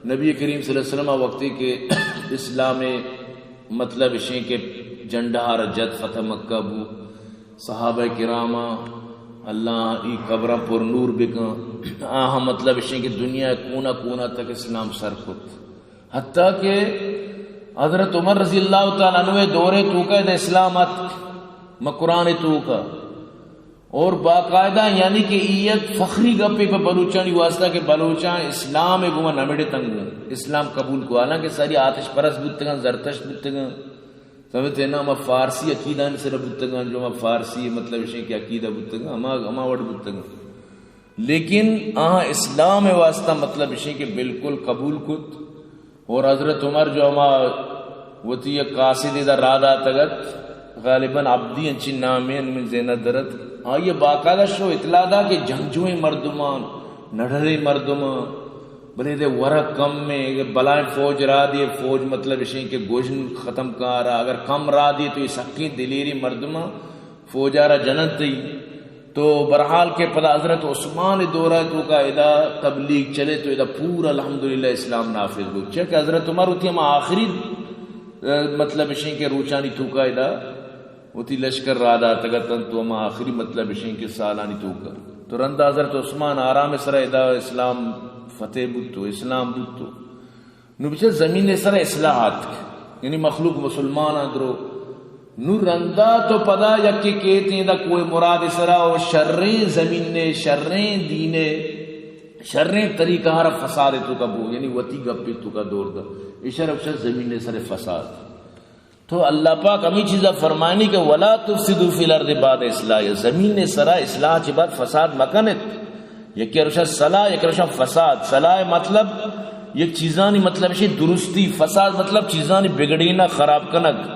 نبی کریم صلی اللہ علیہ وسلم وقتی کہ اسلام مطلب اشیں کہ جنڈہ را جت، فتح مکہ بو، صحابہ کرام اللہ ای قبراں پر نور بکن، آہاں مطلب اشیں کہ دنیا کونا کونا تک اسلام سر کت، حتیٰ کہ حضرت عمر رضی اللہ تعالی عنہ دورے توکا دا اسلام ات مکران توکا۔ اور باقاعدہ یعنی کہ ای یک فخری گپے پہ بلوچانی واسطہ کہ بلوچاں اسلام گوما نمڑتنگوں، اسلام قبول کو، حالانکہ ساری آتش پرست بوتگاں، زرتشت بوتگاں، سمجھتے نا، ہما فارسی عقیدہ سر بوتگاں، جو ہما فارسی مطلب اشیں کہ عقیدہ بوتگاں، ہما ہما وڑ بوتگاں، لیکن آہاں اسلام واسطہ مطلب اشیں کہ بالکل قبول کت۔ اور حضرت عمر جو ہما وتی یک قاصدے دا راہ داتگ ات، غالباً عبدی انچیں نامے، من ذہن ء در ات، آئی ء باقاعدہ شو اطلاع دا کہ جنگجوئیں مردمان، نڈریں مردمان، بلے دے ورگ کم ایں، اگر بلائیں فوج راہ دیے، فوج مطلب اشیں کہ گوشن ختم کارا، اگر کم راہ دیے تو یہ سکیں دلیری مردمان، فوجا را جننت ئی۔ تو برحال کہ پدا حضرت عثمان دورہ توکا ادا تبلیغ چلے تو ادا پورا الحمدللہ اسلام نافذ بو، چیا کہ حضرت عمر وتی ہما آخری، اه، مطلب اشیں کہ روچانی توکا ادا وتی لشکر را داتگ اتنت تو ہما آخری مطلب اشیں کہ سالانی توکا تو رندا حضرت عثمان آرام سرا ادا اسلام فتح بوت تو اسلام بوت تو۔ نو بچار زمین سر اصلاح آتک، یعنی مخلوق مسلمان آں درو۔ نو رندا تو پدا یکے کیت ایں دا کوہ مراد سرا و شریں زمین نے، شریں دین نے، شریں طریقہ ہر فساد توکا بو، یعنی وتی گپے توکا دور دا۔ اشرا بچار زمین سر فساد۔ تو اللہ پاک ہمیں چیزا فرمانی کہ ولا تفسدوا فی الارض بعد اصلاحها، زمین سرا اصلاح چہ بعد فساد مکنت۔ یکی روشا صلاح، یک روشا فساد۔ صلاح مطلب یک چیزانی مطلب اشی درستی، فساد مطلب چیزانی بگڑینا، خراب کنگ۔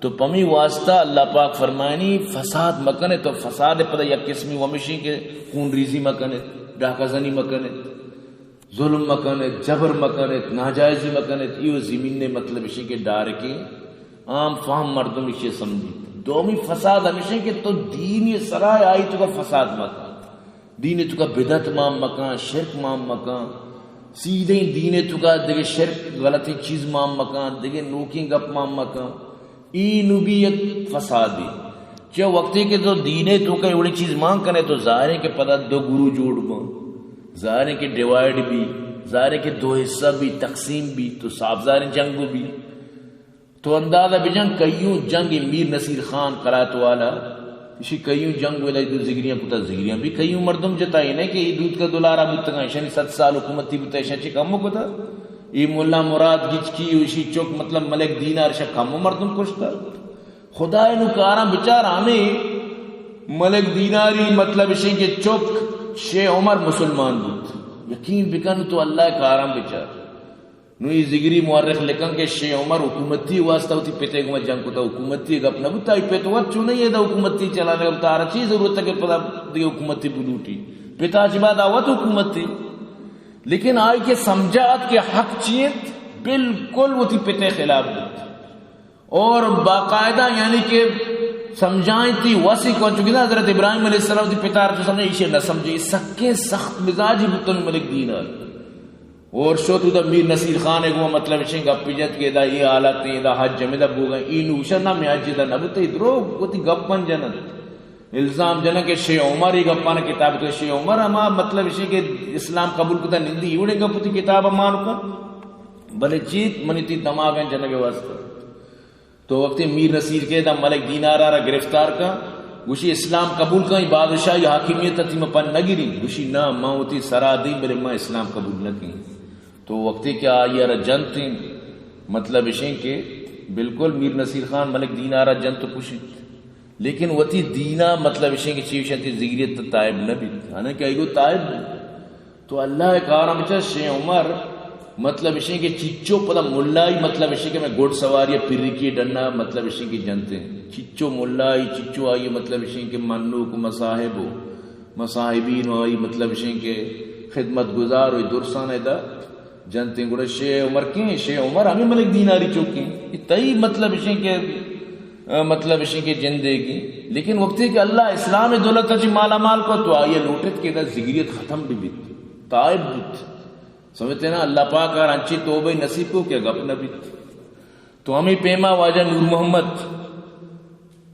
تو پمی واسطہ اللہ پاک فرمائنی فساد مکنے، تو فساد پدا یک قسمی ومشی کہ خون ریزی مکنے، ڈاکہ زنی مکنے، ظلم مکنے، جبر مکنے، ناجائزی مکنے، ایو زمین نے مطلب اشی کہ ڈارکیں عام فہم مردم اشی سمجھی۔ دومی فساد ہمیشہ کہ تو دینی سرا آئی تو کا فساد مکن۔ دین توکا بدعت مان مکن، شرک مان مکن، سیدھیں دین توکا دگہ شرک غلطیں چیز مان مکن، دگہ نوکیں گپ مان مکن۔ ای نو بھی یک فسادی۔ چہ وقتی کہ تو دین توکا وڑی چیز مان کنے تو ظاہر ہے کہ پدا دو گروہ جوڑ بن، ظاہر ہے کہ ڈیوائیڈ بھی، ظاہر ہے کہ دو حصہ بھی، تقسیم بھی، تو صاف ظاہر ہے جنگ بھی۔ تو اندازہ بجن کئیوں جنگ میر نصیر خان قلات والا، اشی کئیوں جنگ ودا دو زگریاں کتا، زگریاں بھی کئیوں مردم جتا، اے نہ کہ اے دود کا دلارا بوتگا، اشانی صد سال حکومتی بوتا، اشان چی کم کتا؟ اے ملا مراد گچکی و اشی چک مطلب ملک دینار، اشا کم مردم کشتا؟ خدا نو کاراں بچار، ہمیں ملک دیناری مطلب اشی کہ چک شیخ عمر مسلمان بوت، یقین بکن تو اللہ کاراں بچار۔ نو اے زگری مورخ لکھن کہ شیخ عمر حکومتی واسطہ وتی پتے گوما جنگ کتا، حکومتی گپ نہ بوتا، آئی پت وت چو نہیں ہے دا حکومتی چلانے گپ، تارا چی ضرورت ہے کہ پدا دیگه حکومتی بلوٹی؟ پتا چی بعد آوت حکومتی، لیکن آئی کہ سمجھات کہ حق چی انت، بالکل وتی پتے خلاف بوت۔ اور باقاعدہ یعنی کہ سمجھائیں تی وسی کو چونکہ حضرت ابراہیم علیہ السلام تی پتار تو سمجھے، ایشی نہ سمجھے، سکیں سخت مزاجی بوتن ملک دینار۔ اور شو تو دا میر نصیر خان ہے گو مطلب اشیں گپی جت کہ دا یہ حالت ہیں، دا حج جمع دا بوگا، ای نوشا نہ میں حج دا نہ بوتے، دروگ وتی گپ بن جنن۔ الزام جنن کہ شیخ عمر یہ گپانا کتاب تو شیخ عمر ہما مطلب اشیں کہ اسلام قبول کتا نندی، ایوڑے گپ وتی کتاب مان کن۔ بلے چیت منی تی دماغ ہیں جنگ واسطہ۔ تو وقتی میر نصیر کے دا ملک دینارا را گرفتار کا، گوشی اسلام قبول کا، بادشاہی حاکمیت تی ما پن نگری، گوشی نا، ما وتی سرا دیں، بلے ما اسلام قبول نہ کیں۔ تو وقتی کہ آئی را جنت، مطلب اشیں کہ بالکل میر نصیر خان ملک دینارا جنت و کشیت، لیکن وتی دینا مطلب اشیں کہ چیوشن تی زگریت تائب نہ بیت، حالانکہ ایگو تائب بیت۔ تو اللہ ء کاراں بچار شیخ عمر، مطلب اشیں کہ چچو پدا ملائی، مطلب اشیں کہ میں گھڑ سواری پرکی ڈنا، مطلب اشیں کہ جنتے۔ چچو ملائی، چچو آئی، مطلب اشیں کہ منوک مصاحب و مصاحبین و آئی، مطلب اشیں کہ خدمت گزار و درسان ادا جنتے۔ گڑا شیخ عمر کیں؟ شیخ عمر ہمیں ملک دیناری چوکیں۔ یہ تئی مطلب اشیں کہ ء مطلب اشیں کہ جندے گی، لیکن وقتی کہ اللہ اسلام دولت چی مالا مال کو تو آئی لوٹت کہ ادا زگریت ختم بھی بیت، تائب بیت۔ سمجھتے نا؟ اللہ پاک ہر انچی توبہ نصیب کو کہ گپ نہ بیت۔ تو ہمیں پیما واجہ نور محمد،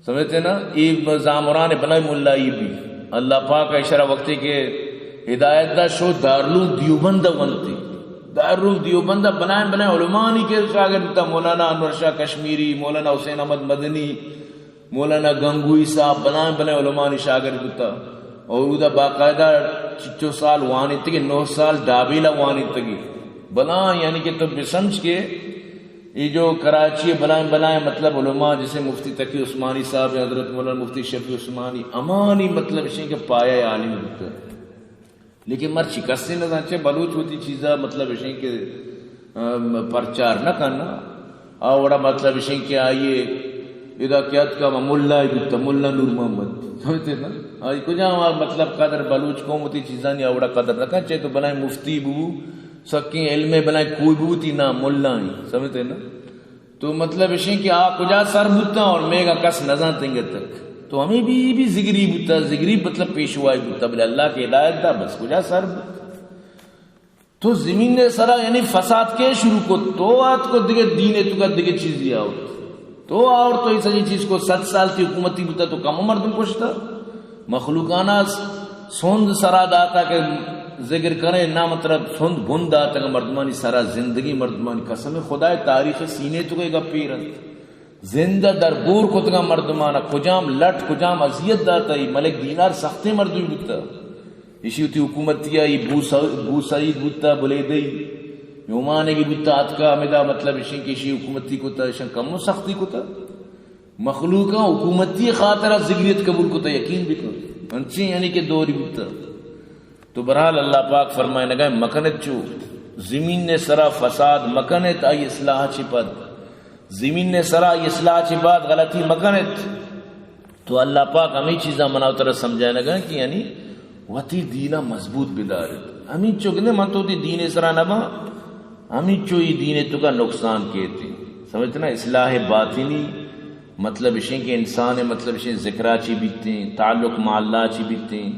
سمجھتے نا، اے زامران بلائیں ملائی بی۔ اللہ پاک اشرا وقتی کہ ہدایت دا، شو دارالعلوم دیوبند ونتی۔ دارالعلوم دیوبند بلائیں بلائیں علمانی کے شاگرد تا، مولانا انور شاہ کشمیری، مولانا حسین احمد مدنی، مولانا گنگوئی صاحب، بلائیں بلائیں علمانی شاگرد بوتا۔ اور اودا باقاعدہ چچو سال وانینتگی، نو سال ڈابیلا وانینتگی۔ بلائیں، یعنی کہ تو بسمجھ کے یہ جو کراچی بلائیں بلائیں مطلب علماء، جیسے مفتی تقی عثمانی صاحب، حضرت مولانا مفتی شفیع عثمانی، امانی مطلب اشیں کہ پایہ عالم بوتا۔ لیکن مرچی کسے نہ زانت، چہ بلوچ وتی چیزا مطلب اشیں کہ، ام، پرچار نہ کننا۔ آ وڑا مطلب اشیں کہ آئیے ادا کہ اتکا ما ملا بوتا، ملا نور محمد۔ سمجھتے نا؟ آئی کجام آ مطلب قدر بلوچ قوم وتی چیزانی آ وڑا قدر نہ کن، چاہے تو بلائیں مفتی بو، سکیں علم بلائیں کوئی بو، تی نام ملا ہیں۔ سمجھتے نا؟ تو مطلب اشیں کہ آ کجا سر بوتاں اور میگا کس نہ زانت انگت تک۔ تو ہمیں بھی، یہ بھی ذگری بوتا، ذگری مطلب پیشوائی بوتا، بلے اللہ کے ہدایت دا، بس کجا سر بوت۔ تو زمین نے سرا یعنی فساد کے شروع کو، تو آت کو دگہ دین تو کا دگہ چیزی آؤ۔ تو اور تو اس چیز کو ست سال تی حکومتی بوتا تو کم مردم کشتا۔ مخلوقانا سوند سرا داتا کہ ذکر کریں نا، مطلب سوند بند داتا کہ مردمانی سرا زندگی، مردمانی قسم خدائے، تاریخ سینے تو کہ گپی رنت۔ زندہ در گور کتگاں مردمانا، کجام لٹ، کجام اذیت داتا، ای ملک دینار سختیں مردمی بوتا۔ اشی وتی حکومتی ای بو س-، بو سعید بوتا، بلیدئی، یومانگی بوتا، اتکا ہمدا مطلب اشیں کہ اشی حکومتی کتا، اشان کمو سختی کتا۔ مخلوقاں حکومتی خاطرا ذگریت قبول کتا، یقین بکن۔ انچیں یعنی کہ دوری بوتا۔ تو بہرحال اللہ پاک فرمائنگا مکنت چو زمین نے سرا فساد مکنت، آئی اصلاح چی پد، زمین نے سرا آئی اصلاح چی بعد غلطی مکنت۔ تو اللہ پاک ہمیں چیزاں منا ترا سمجھائنگا کہ یعنی وتی دینا مضبوط بدارت۔ ہمیں چک نے من تو تی دین سرا نباں، ہمیں چو ای دین تو کا نقصان کیتی۔ سمجھتے نا؟ اصلاح باطنی مطلب اشیں کہ انسان مطلب اشیں ذکرا چی بیتیں، تعلق مع اللہ چی بیتیں،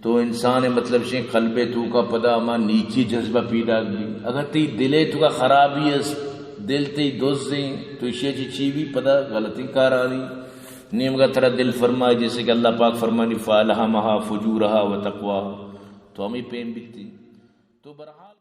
تو انسان مطلب اشیں قلب تو کا پدا ہما نیکی جذبہ پیدا بی۔ اگر تی دل تو کا خرابی است، دل تی دزیں، تو اشی چی چی بی پدا غلطیں کارانی نیمگا ترا دل فرمائے، جیسے کہ اللہ پاک فرمانی، فَأَلْهَمَهَا فُجُورَهَا وَتَقْوَاهَا۔ تو ہمیں پیم بیتی۔ تو بہرحال